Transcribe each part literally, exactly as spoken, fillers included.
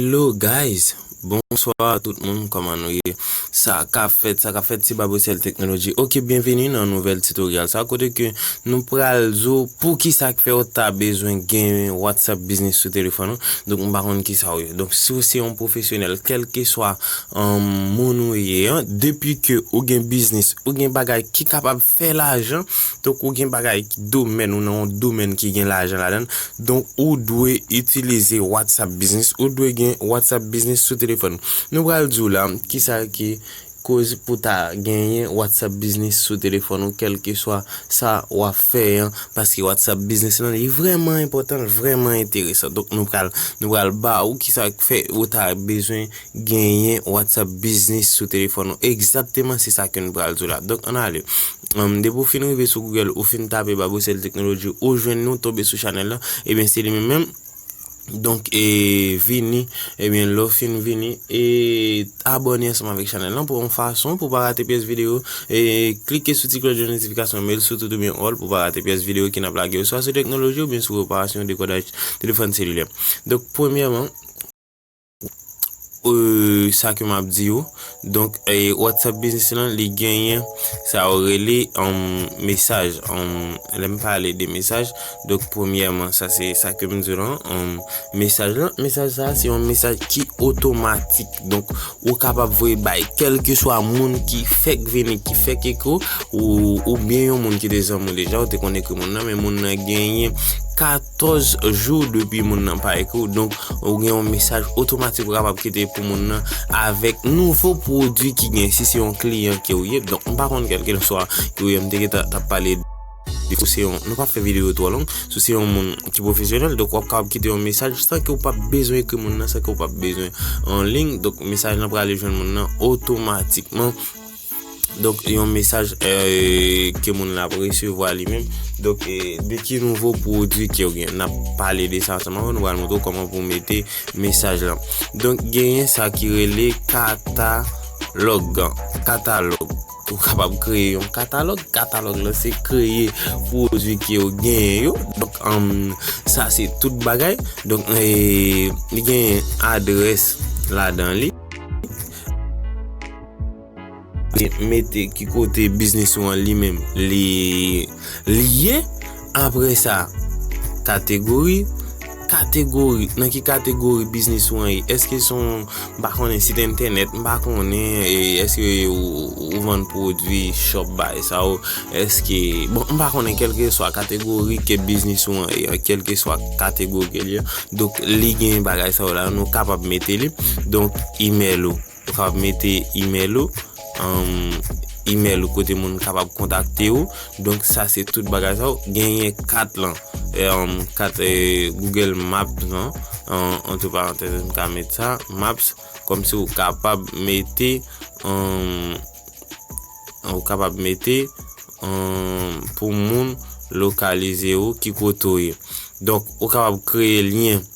Hello guys, bonswa tout moun, kòman nou ye? Sa k ap fèt, sa k ap fèt, se Babosel Technology. Ok, byenveni nan nouvèl tutorial sa, kote ke nou pral di w poukisa k fè w ta bezwen gen WhatsApp Business sou telefòn ou. Donk, m pa konn kisa w ye. Donk, si w se yon pwofesyonèl, kèlkeswa, um, moun ou ye, an, depi ke ou gen biznis, ou gen bagay ki kapab fè lajan, donk ou gen bagay ki domèn, ou nan yon domèn ki gen lajan ladan l, donk ou dwe itilize WhatsApp Business, ou dwe gen WhatsApp Business sou telefòn ou. Nou pral di w la, kisa ki koz pou ta genyen WhatsApp Business sou telefòn ou, kèlkeswa sa w ap fè an, paske WhatsApp Business lan, li vrèman enpòtan, li vrèman enteresan. Donk, nou pral, nou pral ba ou kisa k fè ou ta bezwen genyen WhatsApp Business sou telefòn ou. Egzakteman, se sa ke nou pral di w la. Donk, ann ale. Um, depi w fin rive sou Google, ou fin tape Babosel Technology, ou jwenn nou, tonbe sou chanèl la, ebyen, se li menm menm. Donk, e, vini, ebyen, lè w fin vini, e, abòne ansanm avèk chanèl lan pou yon fason pou w pa rate pyès videyo, e, klike sou ti klòch de notifikasyon, mete l sou tout oubyen all pou w pa rate pyès videyo ke n ap lage yo, swa sou teknoloji oubyen sou reparasyon dekodaj telefòn selilè. Donk, premyèman, e, sa ke m ap di yo, donk, e, WhatsApp Business lan, li genyen sa yo rele, um, mesaj, um, lè m pale de mesaj, donk, premyèman, sa se sa ke m di w lan, um, mesaj lan, mesaj sa a se yon mesaj ki otomatik. Donk, ou kapab voye bay kèlkeswa moun ki fèk vini, ki fèk ekri w, ou, oubyen yon moun ki te zanmi w deja, ou te konn ekri moun nan, men moun nan genyen katòz jou depi moun nan pa ekri w. Donk, ou gen yon mesaj otomatik ou kapab kite pou moun nan avèk nouvo pwodui ki gen. Si se yon kliyan ke w ye, donk, m pa konn kèlkeswa ke w ye, m te gentan t ap pale de, si w se yon, nou p ap fè videyo twò long, si w se yon moun ki pwofesyonèl, donk w ap kapab kite yon mesaj san ke w p ap bezwen ekri moun nan, san ke w p ap bezwen anliy. Donk, mesaj lan prale jwenn moun nan otomatikman. Donk, yon mesaj, e, ke moun la ap resevwa li menm. Donk, e, de ki nouvo pwodui ke w gen? N ap pale de sa ansanm avè w, nou pral montre w kòman pou w mete mesaj lan. Donk, genyen sa ki rele katalòg. Katalòg. Ou kapab kreye yon katalòg. Katalòg lan se kreye pwodui ke w genyen yo. Donk, um, sa se tout bagay. Donk, e, li genyen adrès ladan li. Mete ki kote biznis ou an li menm li, li ye. Apre sa, kategori, kategori, nan ki kategori biznis ou an ye? Èske se yon, m pa konnen, sit entènèt, m pa konnen, e, èske ou, ou vann pwodui, shop, bagay sa yo, èske, bon, m pa konnen, kèlkeswa kategori ke biznis ou an ye, kèlkeswa kategori ke li ye. Donk, li gen bagay sa yo la, nou kapab mete li. Donk, email ou. Ou kapab mete email ou, um, email ou kote moun kapab kontakte ou. Donk, sa se tout bagay sa yo. Genyen kat lan. E, um, kat, e, Google Maps lan. An, antre parantèz, m ka met sa, Maps, kòmsi ou kapab mete, um, ou kapab mete, um, pou moun lokalize ou ki kote ou ye. Donk, ou kapab kreye lyen.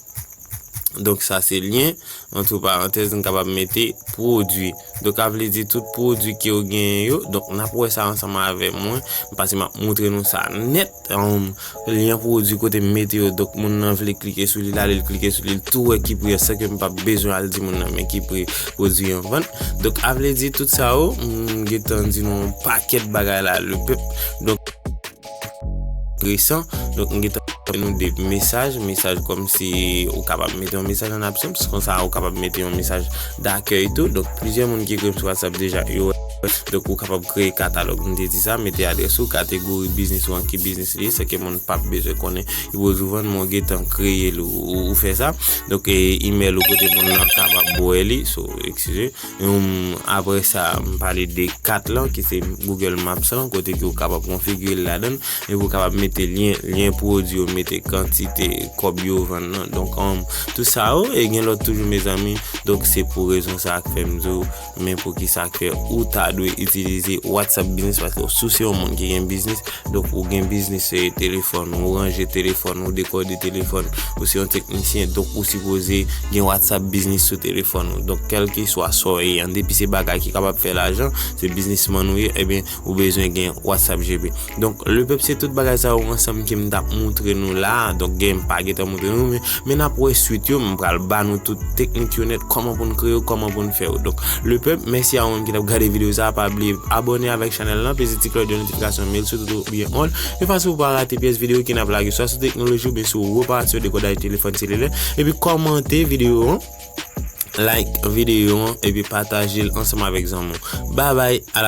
Donk, sa se lyen. Antre parantèz, nou kapab mete pwodui. Donk, a vle di tout pwodui ke w genyen yo. Donk, n ap wè sa ansanm avè mwen. Paske m ap montre nou sa nèt. Um, lyen pwodui kote m mete yo. Donk, moun nan vle klike sou li, l ale l klike sou li, l tou wè ki pri an, san ke m p ap bezwen al di moun nan men ki pri pwodui an vann. Donk, a vle di tout sa yo, m gentan di nou yon pakèt bagay la, le pèp. Donk, enteresan. Donk, m gentan fè nou de mesaj, mesaj kòmsi ou kapab mete yon mesaj an absans, konsa ou kapab mete yon mesaj dakèy tou. Donk, plizyè moun ki ekri m sou WhatsApp deja, yo wè. Donk, ou kapab kreye katalòg, m te di sa, mete adrès ou, kategori biznis ou an, ki biznis li ye, san ke moun p ap bezwen konnen ki pwodui ou vann, men w gentan kreye l, ou, ou, ou fè sa. Donk, e, email ou kote moun nan kapab wè li, so, eskize. Um, apre sa, m pale de kat lan, ki se Google Maps lan, kote ke w kapab konfigire l ladan l, epi w kapab mete lyen, lyen pwodui yo, mete kantite kòb yo vann nan. Donk, um, tout sa yo, e gen lòt toujou, mezanmi. Donk, se pou rezon sa a k fè m di w, men poukisa k fè ou ta dwe itilize WhatsApp Business, paske si w se yon moun ki gen biznis, donk ou gen biznis, eh, telefòn, ou ranje telefòn, ou dekode telefòn, ou se yon teknisyen, donk ou sipoze gen WhatsApp Business sou telefòn ou. Donk kèlkeswa sa w ye, an depi se bagay ki kapab fè lajan, se biznismann ou ye, ebyen ou bezwen gen WhatsApp G P. Donk Lepèp, se tout bagay sa yo ansanm ke m t ap montre nou la. Donk gen, m pa gentan montre nou, men, men n ap wè swit yo, m pral ba nou tout teknik yo nèt, kòman pou n kreye yo, kòman pou n fè yo. Donk Lepèp, mèsi a ou menm ki t ap gade videyo sa, pa bliye abòne avèk chanèl lan, peze ti klòch de notifikasyon, mete l sou tout oubyen on, de fason pou pa rate pyès videyo ke n ap lage, swa sou teknoloji oubyen sou reparasyon dekodaj telefòn selilè, epi kòmante videyo an, like videyo an, epi pataje l ansanm avèk zanmi w. Babay, a la